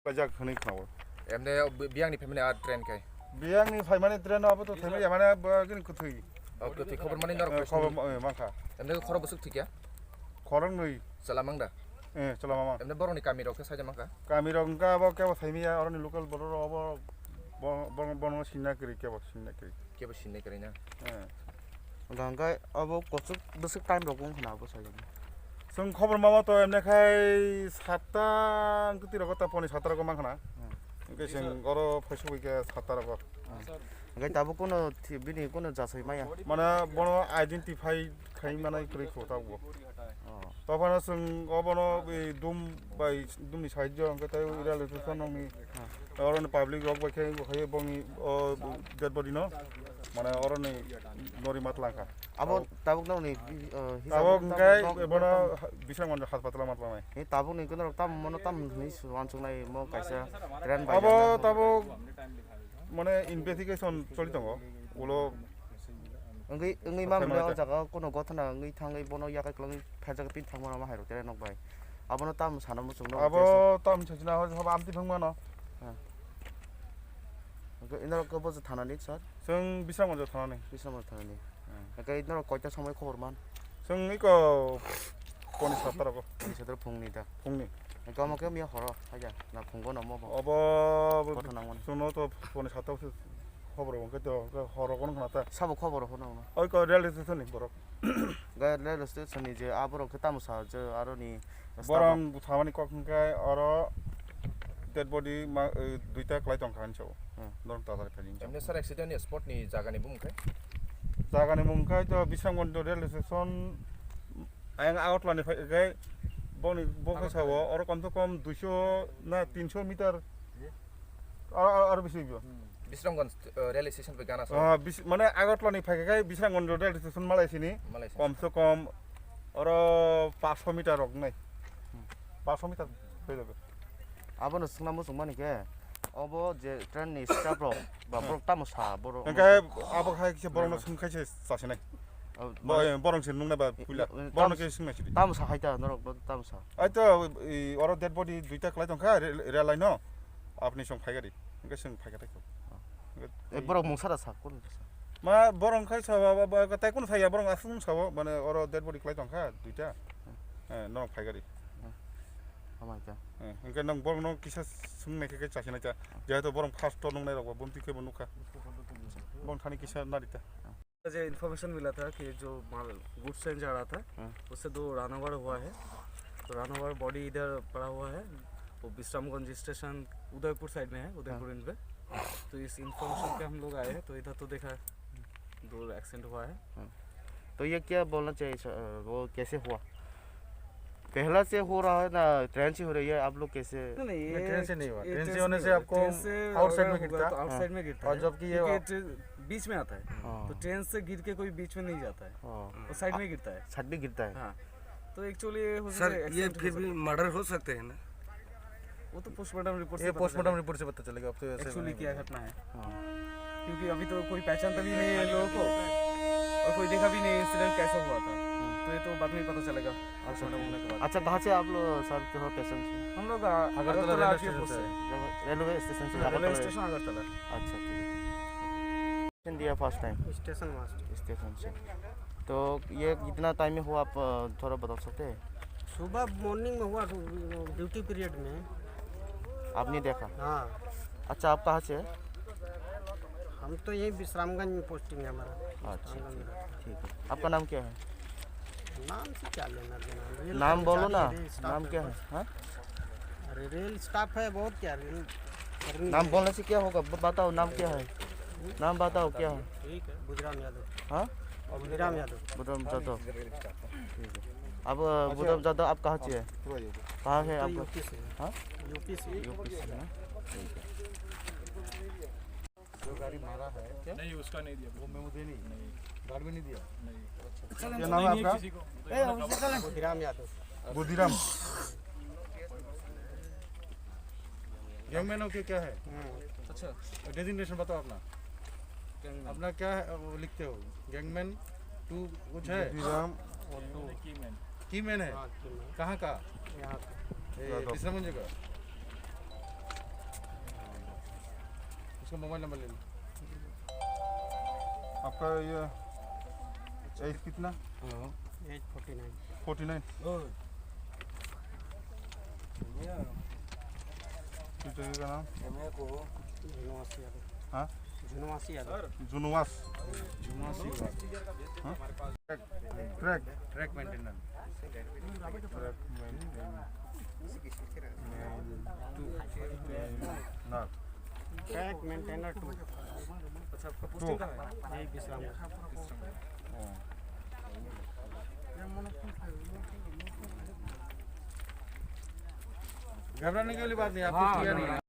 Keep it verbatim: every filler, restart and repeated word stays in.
Bajak hwnwi khnao. Emne bi-, biyangni phaimani a train kai? Biyangni phaimani train abo to thaimani ya, mane bo gini kwthwi. O, kwthwi khobor mani norok. Eh, khobor, eh, mankha. Emne khoro bwswk thikya? Khoroknwi. Chwla mangda? Eh, chwla mamang. Emne borokni kamirok khe saida mankha? Kamirok wngkha abo kebo thaimani ya, oroni local borok rok abo bo-, bo-, bono sinna kwrwi kebo sinna kwrwi. Kebo sinna kwrwi na? Eh. Hwnka hwnka abo kochok bwswk time rok wng khna abo saida. Chwng khobor mama to emne khai satta wngtwi rogo ta poni satta rogo mankha na. Hmm. Hwnkhe chwng oro phaisugwi khe satta rogo. Hmm. Hwnkhe tabuk kuno thi-, bini kuno jasai maya. Mane bono identify khai manai kwrwi kho tabuk. Oh. Tophano chwng obono bai dum bai dumni sahajyo hwnkhe tei railway station nokni Hmm. Oro ni public rok bai khe hai bongni o dead body no mane oro ni nori mat langkha. Abo tabuk no ni, uh, hisab tabuk tabuk hwnkhe no bono Bisramganj hospital o mat langnai. Ni tabuk ni kono tam mono tam ni wansuknai mo kaisa train bai abo tabuk mane investigation choli tongo ulo. Wngwi, wngwi ma mwnwi o jaga o kuno gothona wngwi thangwi bono yakai kwlwngwi pherjagwi pin thangmano ma hai rok tere nok bai. Abono tamo sana muchung no. Abo tamo sajina hor haba amtwi phang mano. Ha. Wngkhe ino khe bo thana ni sir. Chwng Bisramganj thana ni. Bisramganj thana ni. Hmm. Wngkhe ino koita somoi khobor man. Chwng iko poni satta rogo. Poni satta phungni da. Phungni. Wngkhe omo khe miya horo haja na phungo no mo bo. Obo bo gothona mano. Chwngno to poni satta Khobor wngkhe to, horo kono khna ta. Sabo khobor hono wngno. Oi ko railway station ni borok. Ga railway station ni je aborok khe tamo sa je aro ni borok thamani kok hwnkhe oro dead body ma, eh, duita kwlai tongkha hinwi sao. Hmm. Norok ta ta kha hinwi sao. Emne sir accident ni spot ni jaga ni bumung khe? Jaga ni mung khe to Bisramganj railway station ayang Agartala ni phai khe boni bo khe sao oro kom se kom duiso na tinso meter. Aro, aro, aro bisi bo. Hmm. Bisramganj, eh, railway station bai gana sa. Ah, bis-, mane Agartala ni phaikha khai Bisramganj railway station malai sini. Malai sini. Kom se kom oro paanch meter rok nai. Hmm. Paanch meter pai jabe. Abono swngna muchung mani khe, obo je train ni staff rok ba borok tamo sa borok. Hingke abo khai khe borok no swng khai se chasinai. Oh, bo, mane, eh, borok se nung nai ba puila. Eh, borok no tam-, khe swng nai sidi. Tamo sa hai ta norok bo tamo sa. Ai to, i, oro dead body duita kwlai tongkha, re-, rail line no. Apni song phaigari. Hingke song phaiga tei ko. Oh. Hingke eh, borok mungsa da sa, kun sa? Ma borok khai sa ba, ba, ba, tai kun sa ya, borok asung sa bo, mane oro dead body kwlai tongkha, duita. Hmm. Eh, no phaigari. Hmm. Amai ta. Eh, hingke nang borok no kisa sung nai khe, khe chasi nai ta. Hmm. Jehetu borok first to nung nai rok ba, bumti khe bo nukha. Borok thani kisa nari ta. Hmm. मुझे इन्फॉर्मेशन मिला था कि जो माल goods train जा रहा था, हाँ। उससे दो रन ओवर हुआ है। तो रन ओवर बॉडी इधर पड़ा हुआ है, वो विश्रामगंज स्टेशन उदयपुर साइड में है, उदयपुर हाँ। एंड पे। तो इस इन्फॉर्मेशन पे हम लोग आए हैं, तो इधर तो देखा दो एक्सीडेंट हुआ है। हाँ। तो ये क्या बोलना चाहिए सर, वो कैसे हुआ? पहला से हो रहा है ना, ट्रेन से हो रही है, आप लोग कैसे? नहीं, नहीं, नहीं, ये ट्रेन से नहीं हुआ। ये ट्रेन से ट्रेन से होने नहीं से हुआ। आपको ट्रेन से आउटसाइड अगर में होगा गिरता। तो आउटसाइड हाँ। में गिरता और है, जबकि ये क्योंकि ये ट्रे-, बीच में आता है। हाँ। तो ट्रेन से गिर के कोई बीच में नहीं जाता है। हाँ। वो साइड में गिरता है। साइड में गिरता है। हाँ। तो एक्चुअली हो सकता है सर, ये एक्सीडेंट हो फिर भी सकता है। मर्डर हो सकते हैं ना? वो तो पोस्टमार्टम रिपोर्ट से ये पता पोस्टमार्टम चलेगा। रिपोर्ट से पता चलेगा, अब तो ऐसे एक्चुअली नहीं क्या है। घटना है। हाँ। क्योंकि अभी तो कोई पहचानता भी नहीं है लोगों को और कोई देखा भी नहीं इंसिडेंट कैसे हुआ था। हम्म। तो ये तो बाद में ही पता चलेगा, पोस्टमार्टम होने के बाद। अच्छा, कहाँ से आप लोग सर, जो हो, पेशेंट से? हम लोग, आ, Agartala Agartala railway RTO station post से। से। रेलवे स्टेशन से हाँ, रेलवे अगरतला। स्टेशन अगरतला। अच्छा, ठीक है। दिया first time? Station master. Station से। तो ये कितना टाइम में हुआ, आप, अ, थोड़ा बता सकते हैं? सुबह मॉर्निंग में हुआ, ड्यूटी पीरियड में। आपने देखा? हाँ। अच्छा, आप कहाँ से हैं? हम तो यहीं विश्रामगंज में पोस्टिंग है हमारा। अच्छा, विश्रामगंज में ठीक, रहते हैं। ठीक है। आपका नाम क्या है? नाम से क्या लेना देना? रेल नाम बोलो कर्मचारी ना, है, स्टाफ नाम है क्या बस। है? हाँ? अरे, रेल स्टाफ है, बहुत क्या, रेल कर्मी नाम है। बोलने से क्या होगा? ब-, बताओ, नाम क्या है? नाम बताओ, क्या है? ठीक है, बुधराम यादव। हाँ? बुधराम यादव। बुधराम यादव। ठीक है। अब, अ, अच्छा। बुधराम यादव, आप कहाँ से है? कहाँ है तो आप? यूपी से है। हाँ? यूपी से। यूपी से है ना? ठीक है। जो गाड़ी मारा है, क्या? नहीं, उसका नहीं दिया। वो मेमो दे नहीं? नहीं। गाड़ी में नहीं दिया? नहीं। अच्छा। क्या नाम है आपका? किसी को। बुधिराम यादव। बुधिराम। गैंगमैन हो के क्या है? हम्म। अच्छा। डेजिग्नेशन बताओ अपना। गैंगमैन। अपना क्या है, वो लिखते हो? गैंगमैन टू कुछ है? बुधिराम। और टू। कीमैन। कीमैन है? हाँ, कीमैन। कहाँ का? यहाँ का। ए, विश्रामगंज का? मोबाइल नंबर ले लो। आपका ये एज कितना? Age forty nine. Forty nine. किस जगह का नाम? जुनवास यादव। हाँ? जुनवास यादव। जुनवास। जुनवास यादव। हाँ? Track. Track maintenance. Track maintenance. Maintenance. Track maintainer two. अच्छा, आपका पोस्टिंग कहाँ है? यही विश्राम। हाँ। घबराने की वाली बात नहीं, आप कुछ किया नहीं।